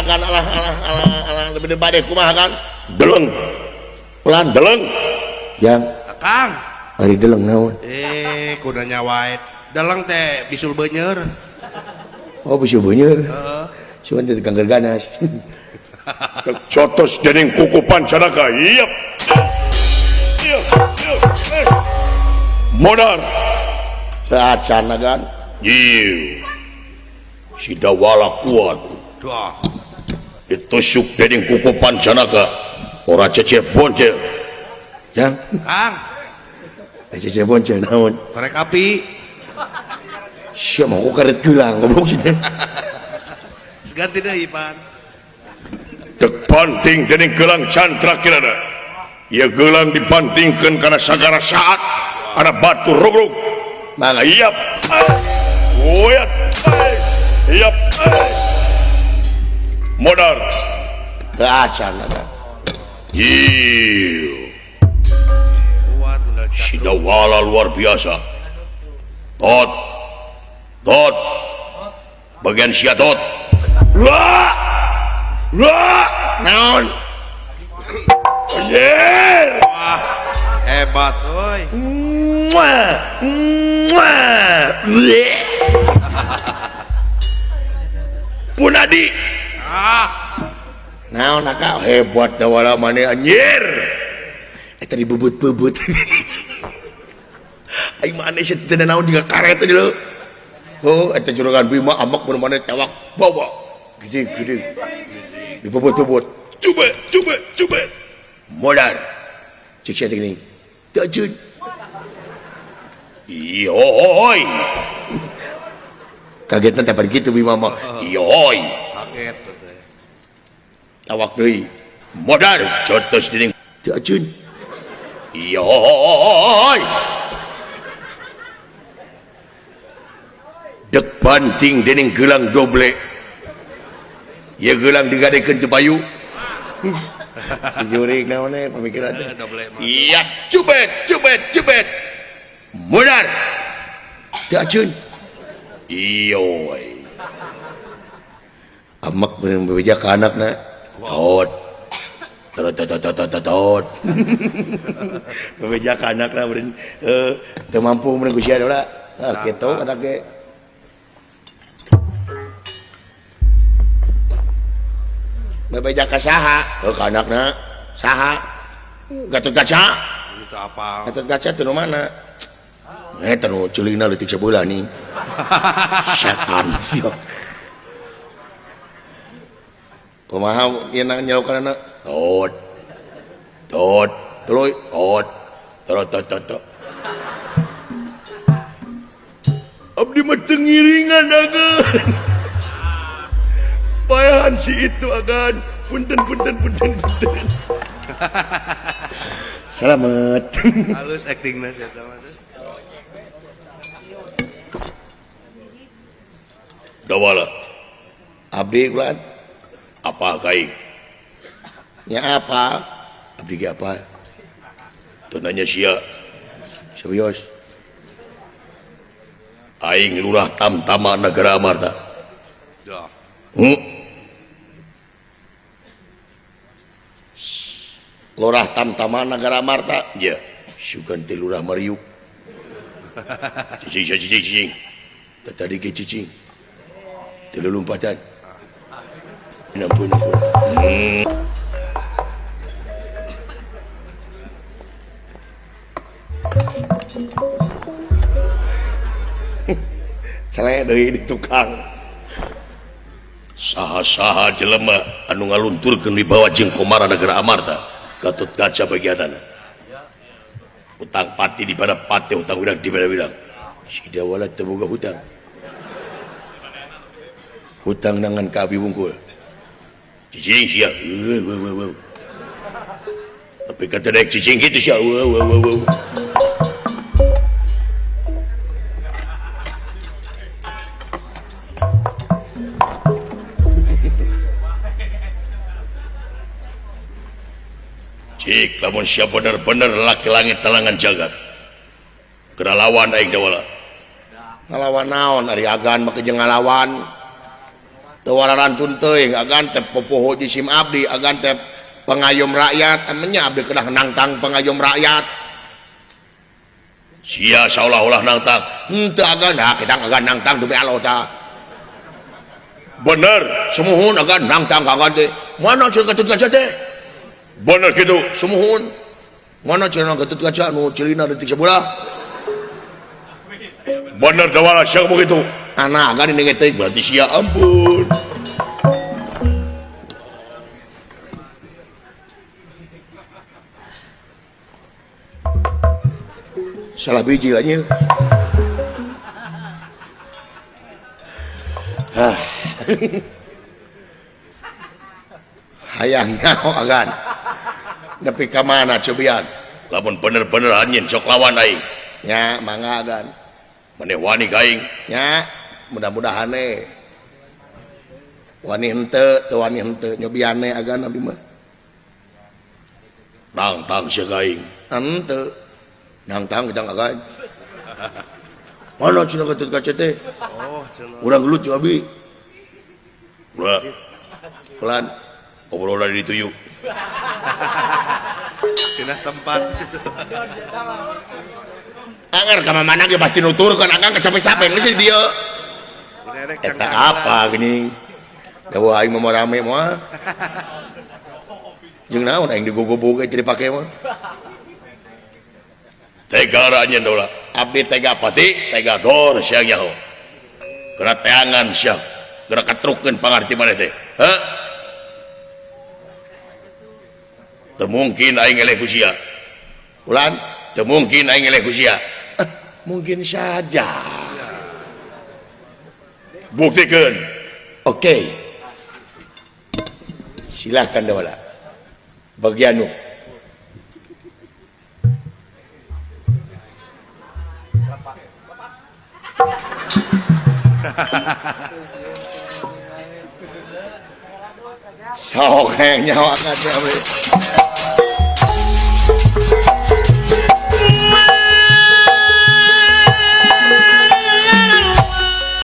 alah kan alah alah alah alah lebih bade kumaha kan deleng pelan deleng yang Kang ari deleng naon kudu nyawae deleng teh bisul beuneur. Oh bisul beuneur heeh cuman teh kangger ganas. Cotos dening kuku Pancanaka iep modar teu acan kan ieu si Dawala kuat duh ditusuk dening kuku Pancanaka ora cecep boncel yang Kang cecep boncel naon korek api sia mah ku karet gelang goblok sih teh ganti deui pan dek banting dening gelang Cantra Kirana ieu gelang dibantingkeun kana sagara saat ada batu rugrug mangga iep uyat iep modar teu acan kan ieu kuat udah si Dawala luar biasa tot tot bagian sia tot wah wah naon anjir wah hebat euy muah muah punadi ah naon akal hebat Dawala maneh anjir eta dibubut-bubut aing maneh sia teu naon jiga karet teh lho oh eta juragan Bima amak mun maneh tewak bawa gede-gede dibubut-bubut coba coba coba modar cek sia teh geuning teu aceun ioi kagetna teh kitu Bima mah ioi kaget teh tawak deui modar cotos dening teu aceun ioi dek banting dening gelang doble ieu gelang digadekeun teu payu si jurig naon we pamikiran teh doble mah iya cubet cubet cubet modar teu aceun ioi amak beunang bebeja ka anakna tot tot tot tot tot tot bebeja ka anakna beureun teu mampu meunang ku sia heula ah kitu kata ge bebeja ka saha heuh ka anakna saha Gatot Kaca itu apa Gatot Kaca teu nu mana eta nu ceulina leutik sebelah nih setan sia kumaha ieu nyelokana tot tot tuluy tot tot tot tot abdi mah teu ngiringan agan payahan si itu agan punten punten punten punten selamat halus actingna sia eta mah Dawala abdi ulan apa kai nya apa abdi ge apa teu nanya sia serius aing lurah Tamtama Negara Amarta dah Lurah Tamtama Negara Amarta ya sugan teh lurah Mariuk cicing cicing cicing teh tadi ge cicing teu lompatan ampun ampun Celek deui di tukang saha-saha jelema anu ngalunturkeun wibawa jeung komara Negara Amarta Gatot Kaca bagianana utang pati di pada pati utang wirang di pada wirang si Dawala teu boga hutang hutang nangan ka abi wungkul cicing sia heuh heuh heuh tapi kata daek cicing kitu sia heuh heuh heuh Cik lamun sia bener-bener laki langit talangan jagat geura lawan aing Dawala ngalawan naon ari agan make jeung ngalawan Teu wararantun teuing agan teh popoho jisim abdi agan teh pengayom rakyat emenya abdi kedah nangtang pengayom rakyat. Sia saolah-olah nangtang. Henteu agan ha kita agan nangtang demi Allah ta. Bener, sumuhun agan nangtang agan teh. Mana cenah Gatut Kaca teh? Bener kitu, sumuhun. Mana cenah Gatut Kaca nu cilina detik sabelah? Bener dawala sia begitu. Anak agan ini teh berarti sia ampun. Salah biji lagi. Hah. Hayang nyaho agan. Nepi ka mana cobian? Lamun bener-bener anjeun sok lawan aing. Nya mangga agan. Maneh wani ka aing? Nya, mudah-mudahan we. Wani henteu, teu wani henteu nyobian we agan abdi mah. Nangtang sia ka aing. Henteu. Nangtang kita agan. Mana cenah Gatut Kaca teh? Oh, cenah. Urang gelut jeung abi. Ulah. Pelan. Obrolan dituju. Pindah tempat. Anger ka mana ge pasti nuturkeun akang capek-capek geus di dieu. Eta apa geuning? Gawe aing mah rame moal. Jeung naon aing digogobog ge teu dipake mah. Tega anjeun dola. Abdi tega pati, tega dor sia nyaho. Geura teangan sia, geura katrukeun pangarti maneh teh. Heuh. Teu mungkin aing eleh ku sia. Ulan, teu mungkin aing eleh ku sia. Mungkin saja. Buktikeun. Oke. Silakan Dawala. Bagianu. Sok nyawa kan.